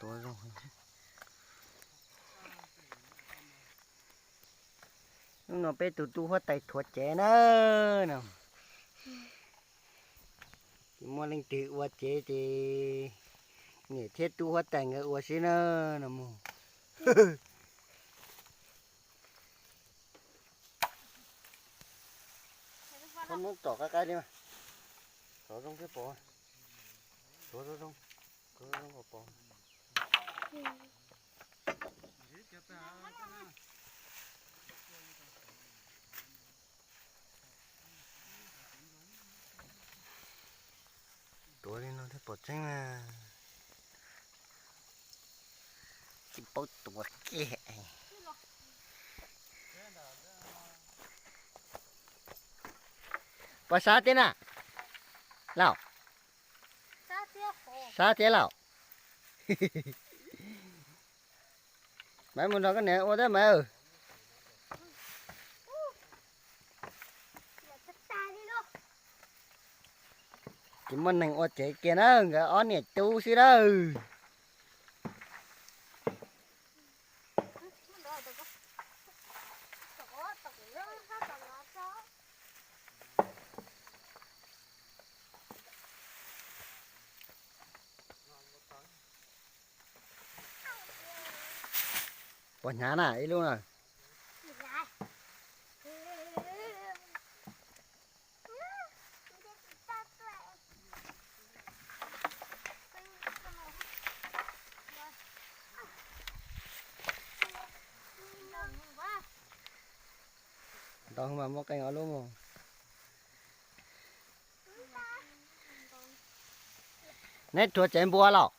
Tuav zoo. Hnub no peb tus tub huab tais thuav cev na. Tsis muaj leej twg ua cev ces niam thiab tub huab tais nkawd ua xwb na no mus. Txhob muab tsom qab qaib li mas. Tsom zoo thiab pom. Tsom zoo zoo. Tsom zoo kom pom. Tuav li no thiaj pom tseeb na. Tsis paub tuav kiag. Puas sab thiab na? Lauj. Sab thiab lauj. Maiv mus nrog koj niam ua thiab mas. Tsis muaj neeg ua cev kiag na, nkawd ob niam tub xwb na. Puas hnyav na ib lub na? Ntau mas muaj qee ob lub mus. Neb rhuav tsev npua los?